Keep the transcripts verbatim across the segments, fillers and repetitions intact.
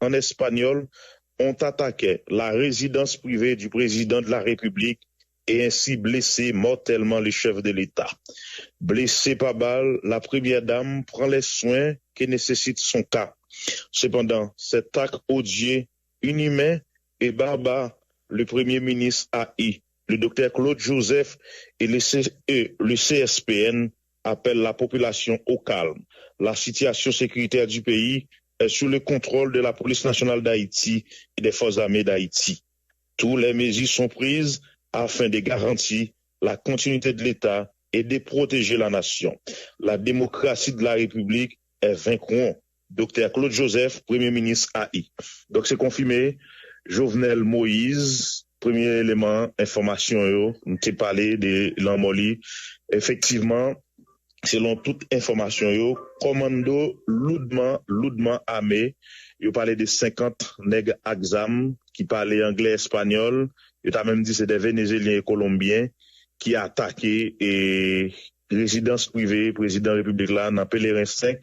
en espagnol, ont attaqué la résidence privée du président de la République et ainsi blessé mortellement le chef de l'État. Blessé par balle, la première dame prend les soins que nécessite son cas. Cependant, cet acte odieux, inhumain et barbare, le Premier ministre A I, le docteur Claude Joseph et le, C- et le C S P N appellent la population au calme. La situation sécuritaire du pays est sous le contrôle de la Police nationale d'Haïti et des Forces armées d'Haïti. Toutes les mesures sont prises afin de garantir la continuité de l'État et de protéger la nation. La démocratie de la République est vaincront. Doktè Claude Joseph, Premye Minis A I. Donk, se konfime, Jovenel Moïse, premye eleman enfòmasyon yo, nou te pale de lanmò li. Efektivman, selon tout enfòmasyon yo, kòmando loudman, loudman ame, yo pale de senkant nèg ak zam ki pale anglè, espanyòl, yo ta menm di se de Venezyelyen e Kolonbyen ki atake e rezidans prive prezidan repiblik la nan Pelerin senk,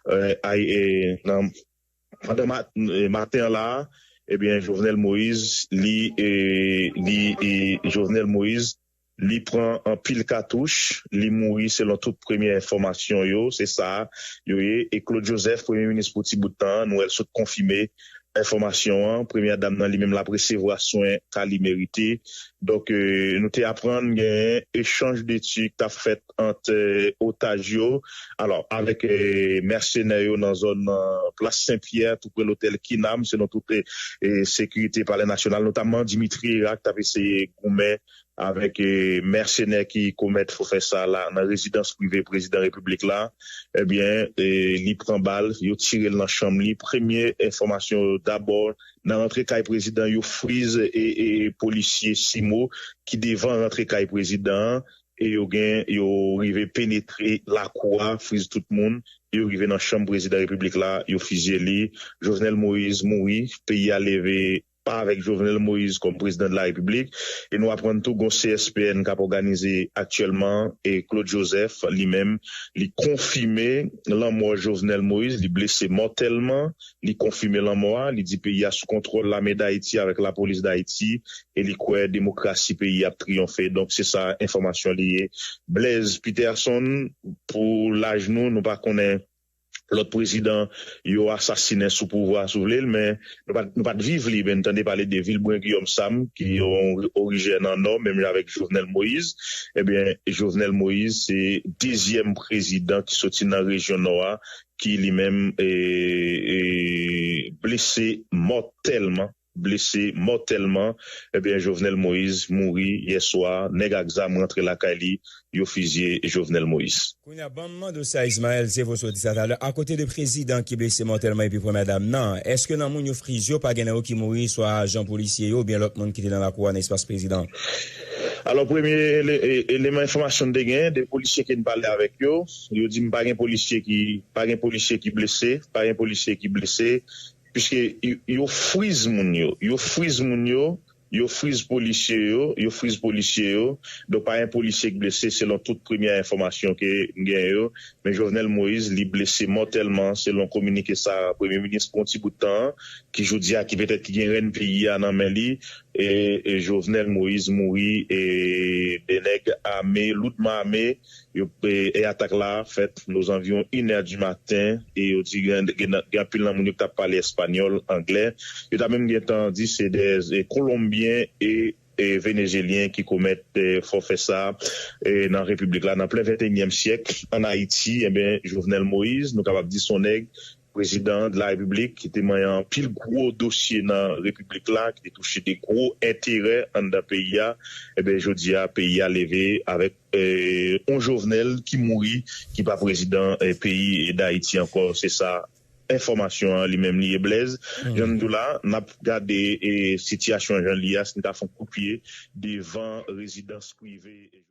eh, ay, eh, nan, pandan ma- eh, maten an la, ebyen, Jovenel Moïse, li, eh, li, eh, Jovenel Moïse, li pran anpil katouch, li mouri selon tout premye enfòmasyon yo, se sa yo ye. E Claude Joseph, premye minis pou ti bout tan, nou wè l sot konfime enfòmasyon an. Premyè dam nan li menm l ap resevwa swen ka li merite. Donk, eh, nou te aprann gen echanj de tir k t ap fèt ant, eh, otaj yo. Alò, avèk, eh, mèsenè yo nan zòn, eh, Plas Sen Pyè, tou pre lotèl Kinam, selon tout, eh, eh, sekirite Palè Nasyonal, notamman Dimitri Herard k t ap eseye goumen avèk, eh, mèsenè ki komèt fòfè sa la nan rezidans prive prezidan repiblik la. Ebyen, eh, li pran bal, yo tire l nan chanm li. Premye enfòmasyon yo, dabò, nan rantre kay prezidan, yo friz e, e polisye Simo ki devan rantre kay prezidan an, e yo gen, yo rive penetre lakou a, friz tout moun, yo rive nan chanm prezidan repiblik la, yo fizye li. Jovenel Moïse mouri, peyi a leve pa avèk Jovenel Moïse kòm prezidan de la repiblik. E nou aprann tou gon C S P N k ap òganize aktyèlman, e Claude Joseph, li menm, li konfime lanmò Jovenel Moïse, li blese mòtèlman, li konfime lanmò a, li di peyi a sou kontwòl lame Dayiti avèk lapolis Dayiti, e li kwè demokrasi peyi a ap triyonfe. Donk, se sa enfòmasyon li ye. Blaise Peterson, pou laj nou, nou pa konnen lòt prezidan yo asasinen sou pouvwa, si w vle l, men nou pa, nou pa t viv li, men n tande pale de Vilbrun Guillaume Sam, ki yon orijinè nan Nò, menm jan avèk Jovenel Moïse. Ebyen, Jovenel Moïse se dezyèm prezidan ki soti nan rejyon Nò a, ki li menm, e, e, blese mòtèlman, blese mòtèlman. Ebyen, Jovenel Moïse mouri yè swa, nèg ak zam rantre lakay li, yo fizye Jovenel Moïse. Kounye a, ban m mande w sa, Ismaël, se vre w sot di sa talè. Akote de prezidan ki blese mòtèlman epi premyè dam nan, èske nan moun yo friz yo, pa gen nan yo ki mouri, swa ajan polisye yo, oubyen lòt moun ki te nan lakou a, nan espas prezidan? Alò, premye ele- e- eleman enfòmasyon n te gen, de polisye ke n pale avèk yo, yo di m pa gen polisye ki, pa gen polisye ki blese, pa gen polisye ki blese, piske yo, yo friz moun yo, yo friz moun yo, yo friz polisye yo, yo friz polisye yo. Donk, pa gen polisye ki blese, selon tout premyè enfòmasyon ke n gen yo. Men Jovenel Moïse, li blese mòtèlman, selon kominike sa premye minis pran yon ti bout tan an, ki jodi a, ki petèt ki gen rèn peyi a nan men li. E, e Jovenel Moïse mouri, e de nèg ame, loudman ame, yo, e, e atak la fèt aux environs une heure du matin, e yo di gen, gen, gen anpil nan moun yo ki t ap pale espanyòl, anglè. Yo ta menm gentan di se de, e, Kolonbyen e, e Venezyelyen ki komèt, e, fòfè sa, e, nan Repiblik la, nan plen venteyinyèm syèk, ann Ayiti, ebyen, Jovenel Moïse, nou kapab di se yon nèg prezidan de la Repiblik ki te manyen anpil gwo dosye nan Repiblik la, ki te touche de gwo enterè anndan peyi a, ebyen, jodi a, peyi a leve avèk, eh, yon Jovenel ki mouri, ki pa prezidan, eh, peyi Dayiti ankò. Se sa, enfòmasyon an li menm li ye, Blaise. Jan n di w la, n ap gade, eh, sitiyasyon an jan li ye a, si n ka fè yon kout pye devan rezidans prive.